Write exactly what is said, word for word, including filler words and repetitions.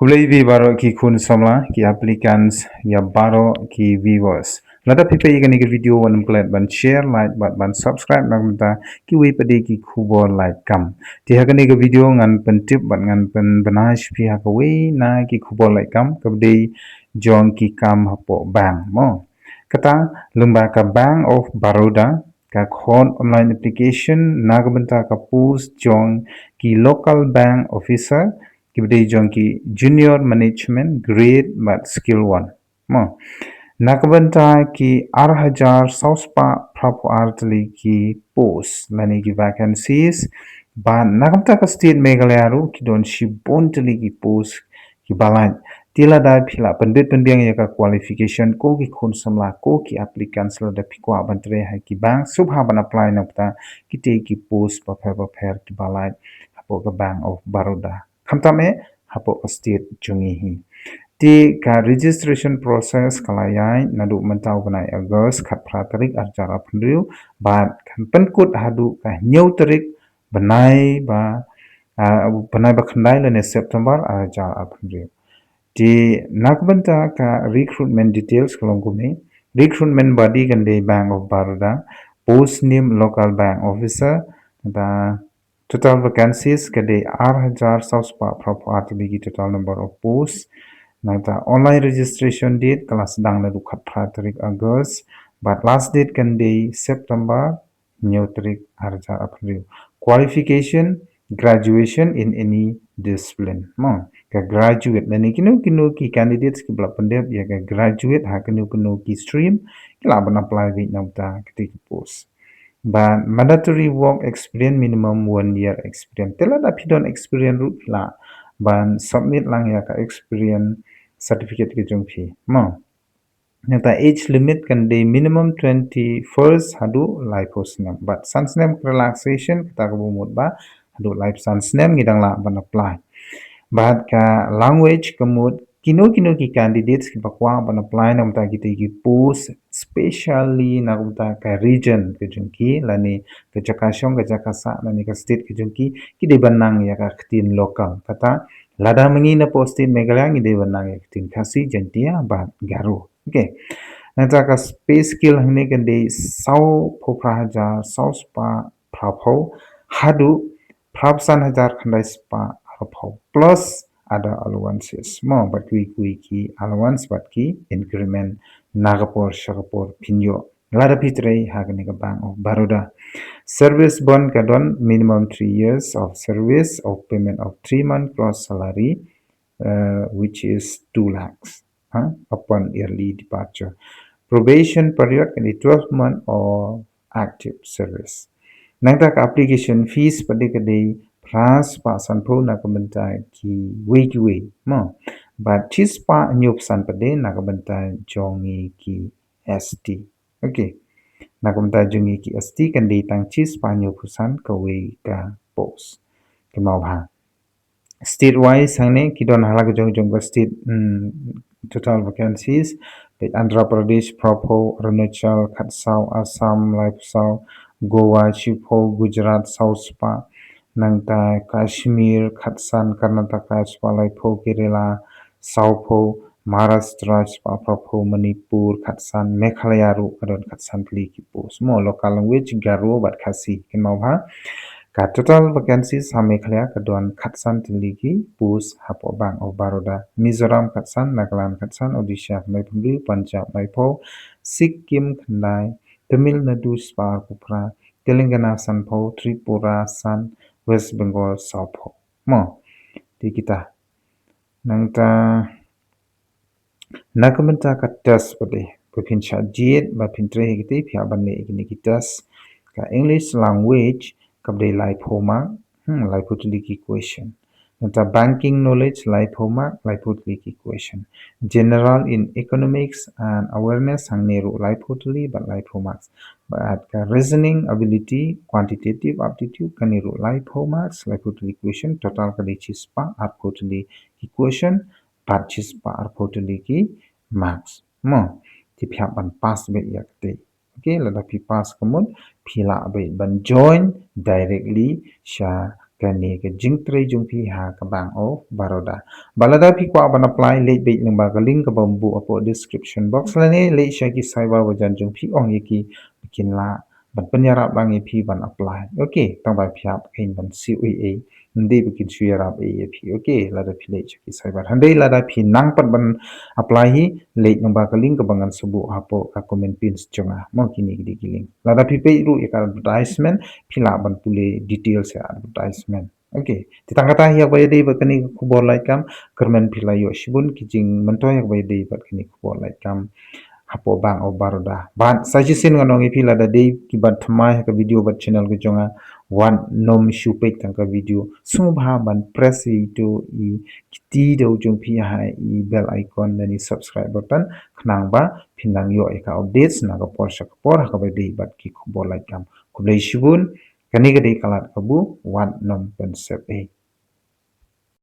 Khublei ïa phi baroh ki khun samla, ki applicants, ïa baroh ki viewers. Lada phi peit ïa kane ka video, wat nym klet ban share, like bad ban subscribe na ka bynta kiwei pat de ki khubor lait kam. Te ha kane ka video ngan pyntip bad ngan pynbna ïa phi ha kawei na ki khubor lait kam kaba dei jong ki kam hapoh bank mo. Kata lyngba ka Bank of Baroda ka khot online application na ka bynta ka post jong ki local bank officer, kiba dei jong ki junior management grade bad skill one mo. Na ka bynta ki ar hajar saw spah phra phew ar tylli ki post lane ki vacancies. Bad na ka bynta ka state Meghalaya ruh ki don shibun tylli ki post kiba lait. Te lada phi la pynbit pynbiang ïa ka qualification ko ki khun samla ko ki applicants, lada phi kwah ban trei ha ki bank, sngewbha ban apply na ka bynta kitei ki post bapher bapher kiba lait hapoh ka Bank of Baroda. Khamtam eh hapoh ka state jong ngi hi. Te ka registration process ka la ïaid naduh mynta u bnai August khatphra tarik ar hajar arphew hynriew bad kan pynkut haduh ka hynñiew tarik bnai ba, ah, bnai ba khyndai lane September ar hajar arphew hynriew. Te na ka bynta ka recruitment details ka long kumne. Recruitment body kan dei Bank of Baroda, post name local bank officer, da total vacancies ka dei ar hajar saw spah phra phew ar tylli ki total number of posts. Nangta online registration date ka la sdang naduh khatphra tarik August bad last date kan dei September hynñiew tarik ar hajar arphew hynriew. Qualification, graduation in any discipline mo. Ka graduate lane kino kino ki candidates kiba la pyndep ïa ka graduate ha kino kino ki stream ki lah ban apply beit na ka bynta kitei ki post. Bad mandatory work experience minimum one year experience. Te lada phi don experience ruh phi lah ban submit lang ïa ka experience certificate ka jong phi mo. Nangta age limit kan dei minimum twenty-first haduh laiphew snem. Bad san snem relaxation kata kaba mut ba haduh laiphew san snem ngi dang lah ban apply. Bad ka language ka mut kino kino ki candidates kiba kwah ban apply na ka bynta kitei ki post, specially na ka bynta ka region ka jong ki lane ka jaka shong ka jaka sah lane ka state ka jong ki, ki dei ban nang ïa ka ktien local. Kata lada mynta ngi napoh state Meghalaya ngi dei ban nang ïa ka ktien Khasi, Jaiñtia bad Garo. Okay. Nangta ka pay scale hangne kan dei saw phew phra hajar saw spah phra phew haduh phra phew san hajar khyndai spah arphew plus other allowances mo, bad kiwei kiwei ki allowance bad ki increment na ka por sha ka por phin ïoh lada phi trei ha kane ka Bank of Baroda. Service bond ka don minimum three years of service of payment of three month gross salary, uh, which is two lakhs, huh, upon early departure. Probation period ka dei twelve month of active service. Nangta ka application fees pat de ka dei phra spah sanphew na ka bynta kiwei kiwei mo. Bad shi spah hynñiew phew san pat de na ka bynta jong ngi ki S T. Okay. Na ka bynta jong ngi ki S T kan dei tang shi spah hynñiew phew san kawei ka post. Kynmaw bha. State wise hangne ki don ha la ka jong jong ka state, hmm, total vacancies. Peit Andhra Pradesh phra phew, Arunachal khatsaw, Assam laiphew saw, Goa shiphew, Gujarat saw spah, nangta Kashmir khatsan, Karnataka spah laiphew, Kerala sawphew, Maharashtra spah phraphew, Manipur khatsan, Meghalaya ruh ka don khatsan tylli ki post. Mo local language Garo bad Khasi, kynmaw bha. Ka total vacancies ha Meghalaya ka don khatsan tylli ki post hapoh Bank of Baroda. Mizoram khatsan, Nagaland khatsan, Odisha khyndai phew hynriew, Punjab laiphew, Sikkim khyndai, Tamil Nadu spah arphew phra, Telangana sanphew, Tripura san, West Bengal sawphew. Mo, te kita. Nangta na ka bynta ka test pat de, ba phin shah jied, ba phin trei ha kite, phi hap ban leh kine ki test. Ka English language kaba dei laiphew mark, hmm, laiphew tylli ki question. Nangta banking knowledge laiphew mark, laiphew tylli ki question. General in economics and awareness hangne ruh laiphew tylli bad laiphew marks. Bad ka reasoning ability, quantitative aptitude kane ruh laiphew marks, laiphew tylli question, total ka dei shispah arphew tylli ki question bad shispah arphew tylli ki marks. Mo, te phi hap ban pass beit ïa kate. Okay, lada phi pass ka mut phi lah beit ban join directly sha kane ka jingtrei jong phi ha ka Bank of Baroda. Bad lada phi kwah ban apply, leit beit lyngba ka link kaba bun hapoh description box lane leit sha ki cyber bazaar jong phi, ong ïa ki ba kin lah ban pynïarap lang ïa phi ban apply. Okay, tang ba phi hap kein ban siew ei ei, ym dei ba kin shu ïarap ei ïa phi. Okay, lada phi leit sha ki cyber. Hynrei lada phi nang pat ban apply hi, leit lyngba ka link kaba ngan sa buh hapoh ka comment pinned jong nga. Mo, kine ki dei ki link. Lada phi peit ruh ïa ka advertisement, phi lah ban pule details ïa advertisement. Okay, te tang kata hi ïa kaba ïadei bad kane ka khubor lait kam. Kyrmen phi la ïoh shibun ki jingmyntoi ïa kaba ïadei bad kane ka khubor lait kam hapoh Bank of Baroda. Bad sa shisien ngan ong ïa phi, lada dei kiba thymmai ha ka video bad channel ka jong nga, wat nym shu peit tang ka video, sngewbha ban press ïa ito i kti daw jong phi ha i bell icon lane subscribe button, khnang ba phin nang ïoh ïa ka updates na ka por sha ka por ha kaba ïadei bad ki khubor lait kam. Khublei shibun. Kane ka dei ka lad kaba bun, wat nym pynsep ei.